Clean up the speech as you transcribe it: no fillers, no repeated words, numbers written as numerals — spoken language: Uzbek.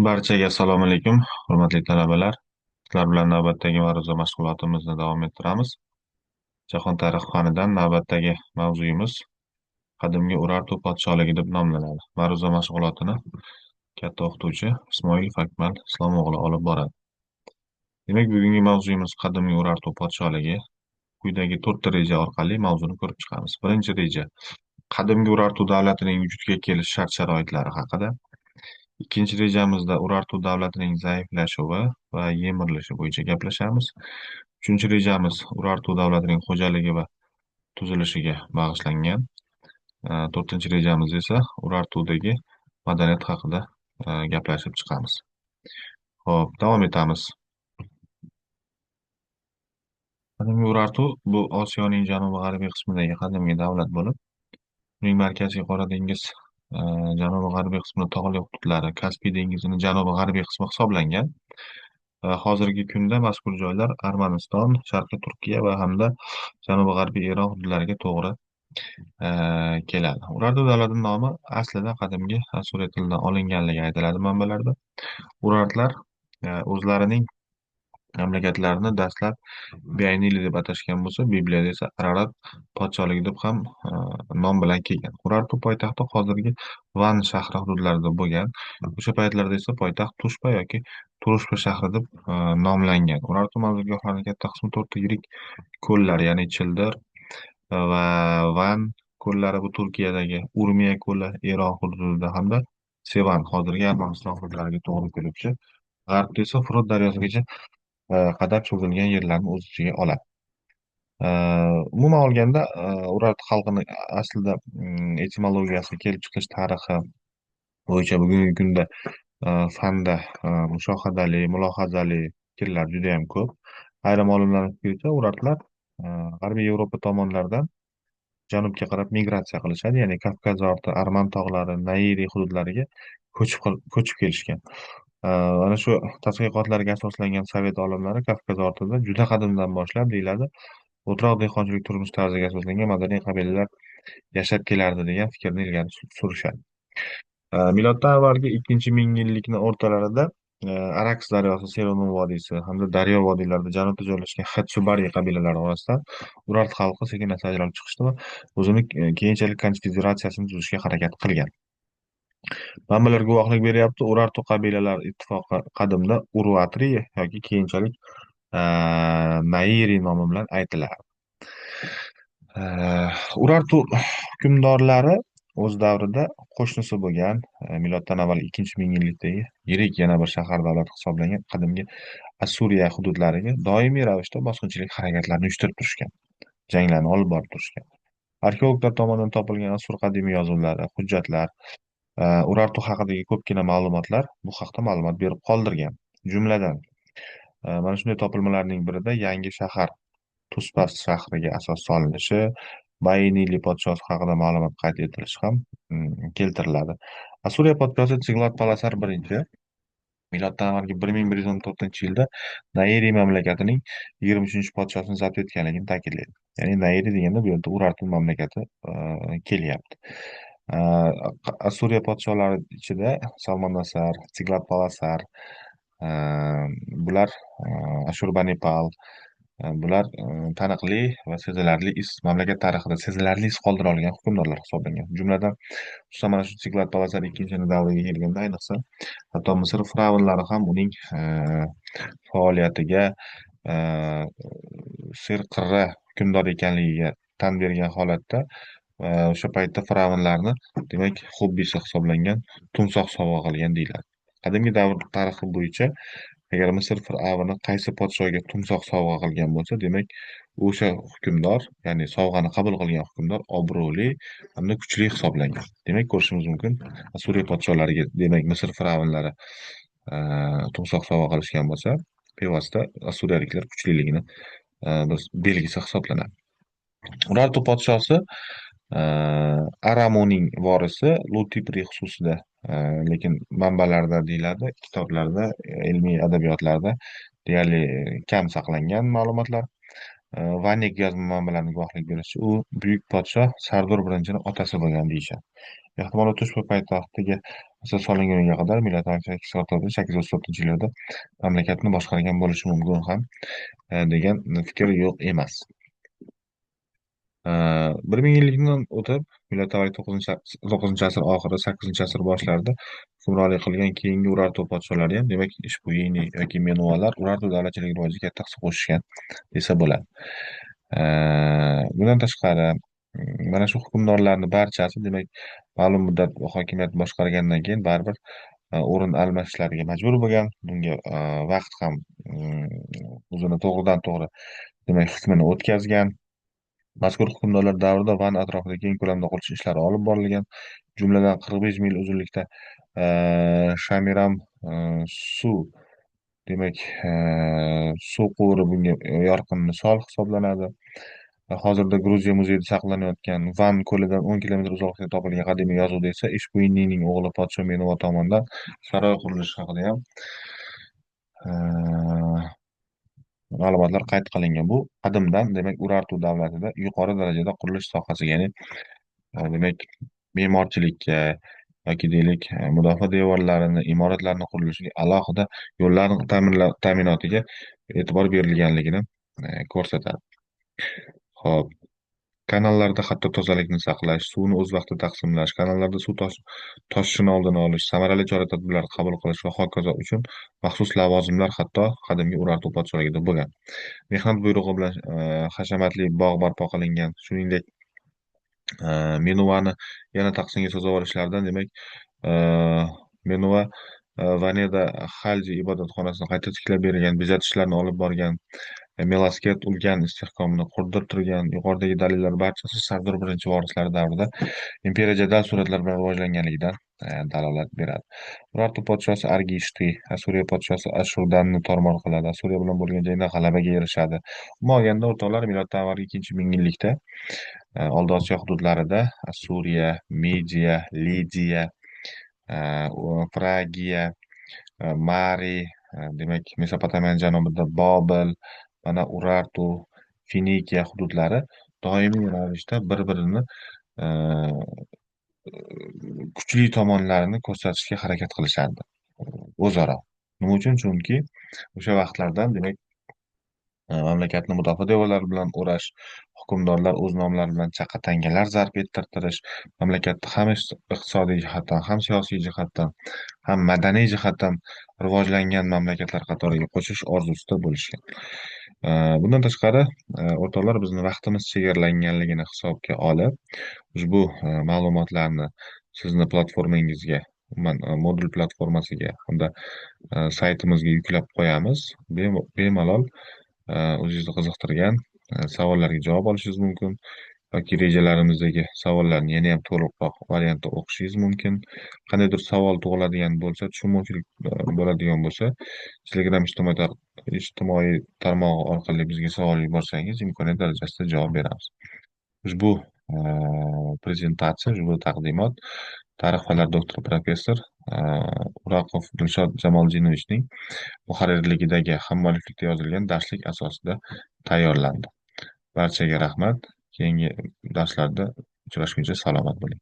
Barchaga assalomu alaykum, hurmatli talabalar. Sizlar bilan navbatdagi ma'ruza mashg'ulotimizni davom ettiramiz. Jahon tarixi fanidan navbatdagi mavzuyimiz Qadimgi Urartu podsholigi deb nomlanadi. Ma'ruza mashg'ulotini katta o'qituvchi Ismoilov Akmal Islomo'g'li olib boradi. Demak, bugungi mavzuyimiz Qadimgi Urartu podsholigi. Quyidagi to'rtta reja orqali mavzuni ko'rib chiqamiz. Birinchi reja Qadimgi Urartu davlatining vujudga kelish shart-sharoitlari haqida. Ikkinchi rejamizda Urartu davlatining zaiflashuvi va yemirilishi bo'yicha gaplashamiz. Uchinchi rejamiz Urartu davlatining xo'jaligi va tuzilishiga bag'ishlangan. To'rtinchi rejamiz esa Urartudagi madaniyat haqida gaplashib chiqamiz. Xo'p, davom etamiz. Qadimgi Urartu bu Osiyoning janubi-g'arbiy qismidagi qadimgi davlat bo'lib, uning Markaziy Qora dengiz janubi-g'arbiy qismida tog'li hududlari, Kaspiy dengizining janubi-g'arbiy qismi hisoblangan. Hozirgi kunda mazkur joylar Armaniston, Sharqiy Turkiya va hamda janubi-g'arbiy Eron hududlariga to'g'ri keladi. Urartu davlatining nomi aslida qadimgi Assuriya tilidan olinganligi aytiladi manbalarda. Urartlar o'zlarining mamlakatlarini dastlab Biaynili deb atashgan bo'lsa, Bibliyada esa Ararat podsholigi deb ham nom bilan kelgan. Urartu poytaxti hozirgi Van shahri hududlarida bo'lgan. O'sha paytlarda esa poytaxt Tushpa yoki Turushpa shahri deb nomlangan. Urartu manzilgohlarining katta qismi to'rtta yirik ko'llar, ya'ni Childir va Van ko'llari bu Turkiyadagi, Urmiya ko'li Eron hududida hamda Sevan hozirgi Armaniston hududlariga to'g'ri keluvchi. G'arbda esa Firot daryosigacha qadar cho'zilgan yerlarni o'z ichiga oladi. Umuman olganda, Urartu xalqini aslida etimologiyasi, kelib chiqish tarixi bo'yicha bugungi kunda fanda mushohadali, mulohazali fikrlar juda ham ko'p. Ayrim olimlarning fikricha, urartlar G'arbiy Yevropa tomonlaridan janubga qarab migratsiya qilishadi, ya'ni Kavkaz orti, Arman tog'lari, Nairi hududlariga ko'chib kelishgan. Ana shu tadqiqotlarga asoslangan sovet olimlari Kavkaz ortida juda qadimdan boshlab deyiladi, o'troq dehqonchilik turmush tarziga asoslangan madaniy qabilalar yashab kelardi degan fikrni ilgari surishadi. Miloddan avvalgi 2-mingyillikning o'rtalarida Araks daryosi, Seronu vodiysi hamda daryo vodiylarida janubda joylashgan Xetsubari qabilalari orasidan Urart xalqi sekin-asta ajralib chiqishdi va o'zini keyinchalik konfederatsiyasini tuzishga harakat qilgan. Manbalar guvohlik beryapti, Urartu qabilalar ittifoqi qadimda Uruatri yoki keyinchalik Nairi nomi bilan aytilardi. Urartu hukmdorlari o'z davrida qo'shnisi bo'lgan, miloddan avval 2-mingyillikdagi yirik yana bir shahar davlati hisoblangan qadimgi Assuriya hududlariga doimiy ravishda bosqinchilik harakatlarini uyushtirib turishgan, janglarni olib borib turishgan. Arxeologlar tomonidan topilgan Assur qadimiy yozuvlari, hujjatlar, Urartu haqidagi ko'pgina ma'lumotlar bu haqda ma'lumot berib qoldirgan. Jumladan, mana shunday topilmalarning birida yangi shahar Tuspas shahriga asos solinishi, Baynili podshosi haqida ma'lumot qayd etilishi ham keltiriladi. Assuriya podshosi Tiglat-Palasar birinchi miloddan avvalgi 1114-yilda Nairi mamlakatining 23-podshosini zabt etganligini ta'kidlaydi. Ya'ni Nairi deganda bu yerda Urartu mamlakati kelyapti. Assuriya podsholari ichida Salmonasar, Tiglat-Palasar, bular Ashurbanipal, bular taniqli va sezilarli iz, mamlakat tarixida sezilarli iz qoldira olgan hukmdorlar hisoblangan. Jumladan, xususan mana shu Tiglat-Palasar ikkinchini davriga kelganda ayniqsa, hatto Misr fir'avnlari ham uning faoliyatiga serqirra hukmdor ekanligiga tan bergan holatda o'sha paytda fir'avnlarni, demak, xobbisi hisoblangan tumsoh sovg'a qilgan deyiladi. Qadimgi davr tarixi bo'yicha agar Misr fir'avni qaysi podshoga tumsoh sovg'a qilgan bo'lsa, demak, o'sha hukmdor, ya'ni sovg'ani qabul qilgan hukmdor obro'li hamda kuchli hisoblangan. Demak, ko'rishimiz mumkin, Assuriya podsholariga, demak, Misr fir'avnlari tumsoh sovg'a qilishgan bo'lsa, bevosita assuriyaliklar kuchliligini biz belgisi hisoblanadi. Urartu podshosi Aramuning vorisi Lutipri xususida, lekin manbalarda deyiladi, kitoblarda, ilmiy adabiyotlarda deyarli kam saqlangan ma'lumotlar. Vanik yozma manbalarining guvohlik berishicha, u buyuk podshoh Sardor I otasi bo'lgan deyishadi. Ehtimol, Tushpa poytaxtiga asos solinguniga qadar miloddan 834-yillarda mamlakatni boshqargan bo'lishi mumkin ham degan fikr yo'q emas. 1000 yillikdan o'tib, milod avval to'qqizinchi asr oxiri, sakkizinchi asr boshlarida hukmronlik qilgan keyingi Urartu podsholari ham, demak, Ishbuyini yoki Menualar Urartu davlatchiligi rivojiga katta hissa qo'shishgan desa bo'ladi. Bundan tashqari, mana shu hukmdorlarni barchasi, demak, ma'lum muddat hokimiyat boshqargandan keyin baribir o'rin almashishlariga majbur bo'lgan. Bunga vaqt ham o'zini to'g'ridan to'g'ri, demak, hukmini o'tkazgan. Mazkur hukmdorlar davrida Van atrofida keng ko'lamda qurilish ishlari olib borilgan. Jumladan, 45 mil uzunlikda Shamiram suv, demak, suv quvuri bunga yorqin misol hisoblanadi. Hozirda Gruziya muzeyida saqlanayotgan Van ko'lidan 10 kilometr uzoqlikda topilgan qadimiy yozuvda esa Ishbuyinining o'g'li podsho Menuva tomonidan saroy qurilishi haqida ham ma'lumotlar qayd qilingan. Bu qadimdan, demak, Urartu davlatida yuqori darajada qurilish sohasiga, ya'ni demak, me'morchilikka yoki deylik, mudofaa devorlarini, imoratlarni qurilishiga, alohida yo'llarni ta'minotiga e'tibor berilganligini ko'rsatadi. Xo'p, kanallarda hatto tozalikni saqlash, suvni o'z vaqtida taqsimlash, kanallarda suv toshishini oldini olish, samarali chora-tadbirlar qabul qilish va hokazo uchun maxsus lavozimlar hatto qadimgi Urartu podsholigida bo'lgan. Mehnat buyrug'i bilan hashamatli bog' barpo qilingan. Shuningdek, Menuvani yana taqsimga sazovor ishlardan, demak, Menuva Vaneda Xalji ibodatxonasini qayta tiklab bergan, bezatishlarni olib borgan, Melasket ulkan istehkomini qurdirtirgan. Yuqoridagi dalillar barchasi Sardor birinchi vorislari davrida imperiya jadal sur'atlar bilan rivojlanganligidan dalolat beradi. Urartu podshosi Argishti Asuriya podshosi Ashurdanni tormor qiladi. Asuriya bilan bo'lgan jangda g'alabaga erishadi. Umuman olganda, o'rtoqlar, miloddan avvalgi ikkinchi mingyillikda Oldi Osiyo hududlarida Asuriya, Midiya, Lidiya, Fragiya, Mari, demak, Mesopotamiya janubida Bobil, mana Urartu, Finikiya hududlari doimiy ravishda bir-birini kuchli tomonlarini ko'rsatishga harakat qilishardi o'zaro. Nima uchun? Chunki o'sha vaqtlardan, demak, mamlakatni mudofaa devorlari bilan o'rash, hukmdorlar o'z nomlari bilan chaqa tangalar zarb ettirtirish, mamlakatni ham iqtisodiy jihatdan, ham siyosiy jihatdan, ham madaniy jihatdan rivojlangan mamlakatlar qatoriga qo'shish orzusida bo'lishgan. Bundan tashqari, o'rtoqlar, bizni vaqtimiz chegaralanganligini hisobga olib, ushbu ma'lumotlarni sizni platformangizga, umuman modul platformasiga hamda saytimizga yuklab qo'yamiz. Bemalol o'zingizni qiziqtirgan savollarga javob olishingiz mumkin yoki rejalarimizdagi savollarni yana ham to'liqroq variantda o'qishingiz mumkin. Qandaydir savol tug'iladigan bo'lsa, tushunmovchilik bo'ladigan bo'lsa, Telegram ijtimoiy tarmog'i orqali bizga savol yuborsangiz, imkoniyat darajasida javob beramiz. Ushbu prezentatsiya, ushbu taqdimot tarix fanlari doktori, professor Uroqov Dilshod Jamoliddinovichning muharrirligidagi hammualliflikda yozilgan darslik asosida tayyorlandi. Barchaga rahmat. Keyingi darslarda uchrashguncha salomat bo'ling.